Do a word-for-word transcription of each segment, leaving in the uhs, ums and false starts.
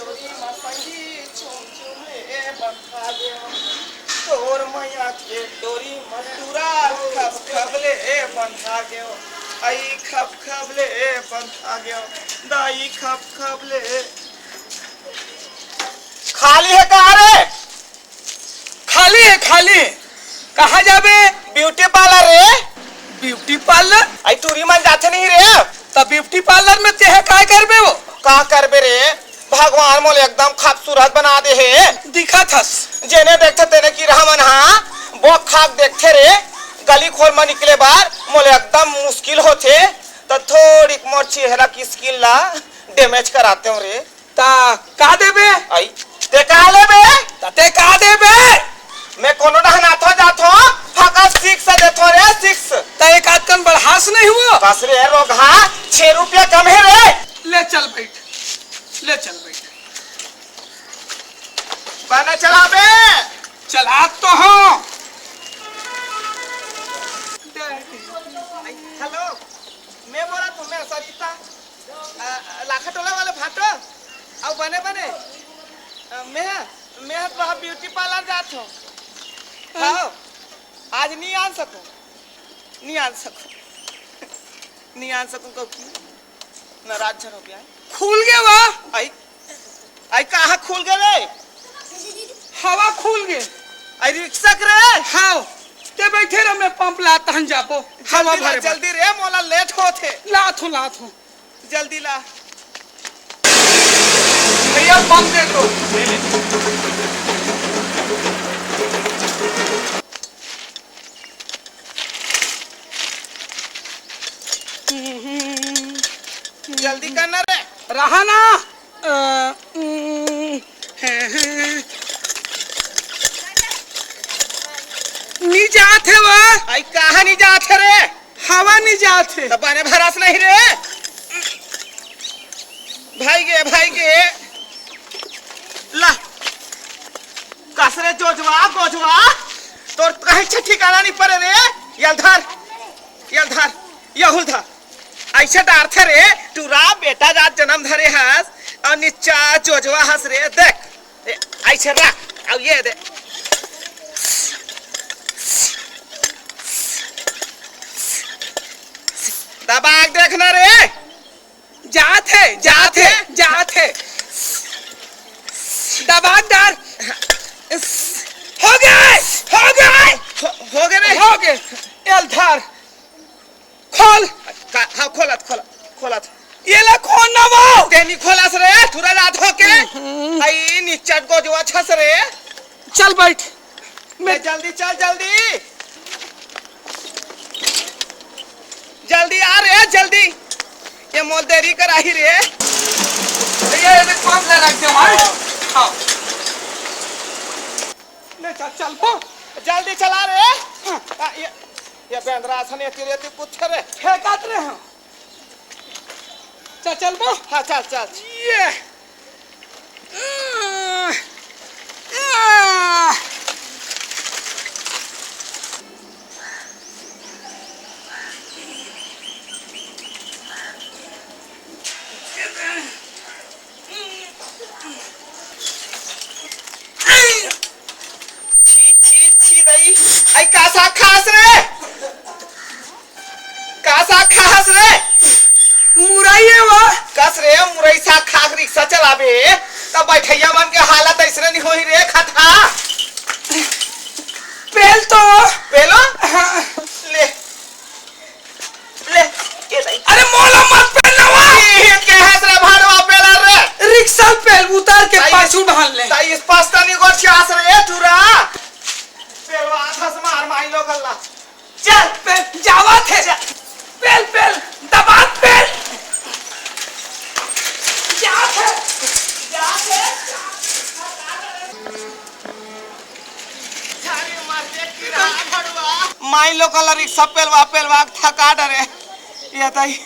डोरी म संगी चुम चुम ले बंधा गेव, तोर मया के डोरी म टूरा खप खप ले बंधा गेव, आई खप खप ले बंधा गेव, दाई खप खप ले। खाली हे का रे? खाली हे, खाली। कहाँ जाबे? ब्यूटी पार्लर रे। Beauty parlour? आई टूरी मन जाथे नहीं रे। त ब्यूटी पार्लर में तेहे काय करबे वो? का करबे रे? भगवान मोले एकदम खूबसूरत बना दे हे। दिखत हस। जेने देखथे तेने किरहा मन हा बोक खाक देखथे रे। गली खोर म निकले बर मोले एकदम मुश्किल होथे। त थोड़ी मोर चेहरा की स्किन ला डैमेज कराते हो रे। ता का देबे? आई, ते का लेबे? ता ते का देबे? मैं कोनो डहन आथो जाथो, फकत सिक्स देथो रे, सिक्स। ता एक आध कन बढ़ास नहीं हुआ? बस रे, रोगहा, छह रुपया कम हे रे। ले चल बैठ, ले चल बैठ। बना चलाबे। चला तो हूँ। हेलो, मैं बोला तुम्हें सरिता। अ, लाखा टोला वाले भाटो, अउ बने बने। अ, मैं, मैं तो वहाँ ब्यूटी पार्लर जात हूँ। हाँ। हाँ, आज नहीं आन सकूँ, नहीं आन सकूँ, नहीं आन सकूँ क्योंकि नाराज झन हो गया। खुल गए वा? आई, आई कहाँ खुल गए रे? हवा खुल गए। आई रिक्शा के रे? हाँ, ते बैठे रह, मैं पंप लात हन जाबो। हवा जल्दी ला, भरे बर। जल्दी रे, मोला लेट होथे। लात हूँ, लात हूँ। जल्दी ला। भैया, पंप दे दो। जल्दी करना रे। रहा ना। अ, उम, हे, हे। नी जात हे वा। आई कहाँ नी जात हे रे? हवा नी जात हे। त बने भरस नहीं रे। भाई गे, भाई गे। ला। कस रे जोजवा, गोजवा। तोर कहीं ठिकाना नहीं पड़े रे। यल धर। यल धर। यहुल धर। ऐसे डारथे रे। टूरा बेटा जात जन्म धरे हस। अउ निच्चा जोजवा हस रे। देख। ए, ऐसे रख, अब ये दे। दबा के देखना रे। जात हे, जात हे, जात हे। दबा के डार। हो गए, हो गए। हो, हो गए रे। हो गए। एल धर। खोल। का, हाँ, खोलत, खोलत, खोलत। ये ला खोल ना वो। तेनी खोलस रे, टूरा जात हो के। हम्म। आई निच्चट गोजवा छस रे। चल बैठ। ले, मैं जल्दी चल, जल्दी। जल्दी आ रे, जल्दी। ये मोल देरी कराही रे। भैया, ये पंप ला रख दे भाई। हाँ। ले चल, चल, बो। जल्दी चला रे। हाँ। आ, ये, ये बेंदरा असन एती रेती कुछ रे। फेंकत रे हम। चल, चल, बो। हाँ, चल, चल। ये। छी, छी, छी, दई। आई का साग खास रे? का साग खास रे? मुरई हे वो। कस रे, मुरई साग खा के रिक्शा चलाबे, त बैठइया मन के हालत अइसने नहीं होही रे, खथा। पेल तो। पेलो? हाँ। ले। ले, ये दई। अरे मोला मत पेल ना वा। ये के हस रे भड़वा पेला रे। रिक्शा पेल उतार के ताई, पाछू ढाल ले। ताई स्पष्ट नहीं गोर चास रे, टूरा। पेलवा थस मार माई लोगन ला। चल, पेल, जावत हे। चल। पेल, पेल, दबात पेल। जात हे, जात हे। झाड़ी मार दे, किरा भड़वा। माई लोगन ला रिक्शा पेलवा, पेलवा के थका डरे। ये ताई,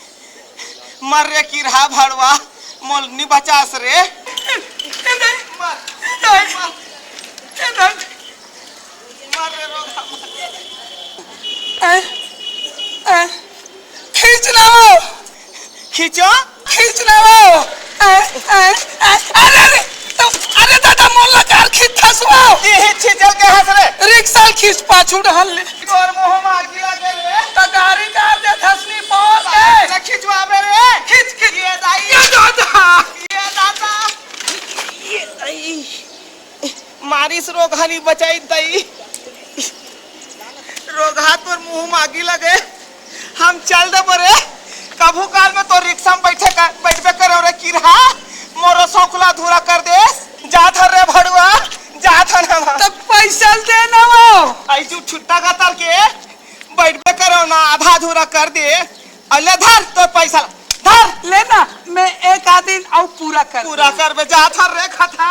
मर रे किरहा भड़वा, मोल नी बचास रे। ए दाई, मर, ए दाई, मर, ए दाई। मर रे रोगहा, मर। ए, ए, खींच ना वो। खींचो। खींच ना वो। ए, ए, ए, अरे, अरे। इस पाछू डहर ले। तोर मुंह म आगी लगे रे। त गाड़ी काट दे धसनी पार के। खिंचवाबे रे। खींच, खींच। ये दाई। ये दादा। ये दादा। ये दाई। मारिस रोगहा नी बचाई दाई। रोगहा तोर मुंह म आगी लगे। हम चल देबो रे। कभू काल में तो रिक्शा में बैठे कर, बैठबे करे रे किरहा। मोरो सौखला धूरा कर देस। जात हन रे भड़ुआ, जात हन हम। त पैसा दे ना वो। आई तू छुट्टा का तल के बैठबे करो ना, आधा अधूरा कर दे। अउ ले धर तोर पैसा ला, धर। ले ना, मैं एक आध दिन अउ पूरा कर पूरा दूँ। करबे, जात हन रे खथा।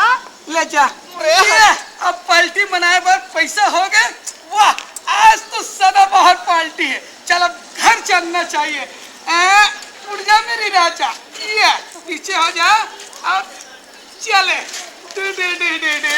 ले जा। रे ये, अब पार्टी मनाए बर पैसा हो गए। वाह, आज तो सदाबहार पार्टी है। चल, अब घर चलना चाहिए। ए, उठ जा मेरी राजा। ये, पीछे हो जा। अब चले। Day, day, day, day, day.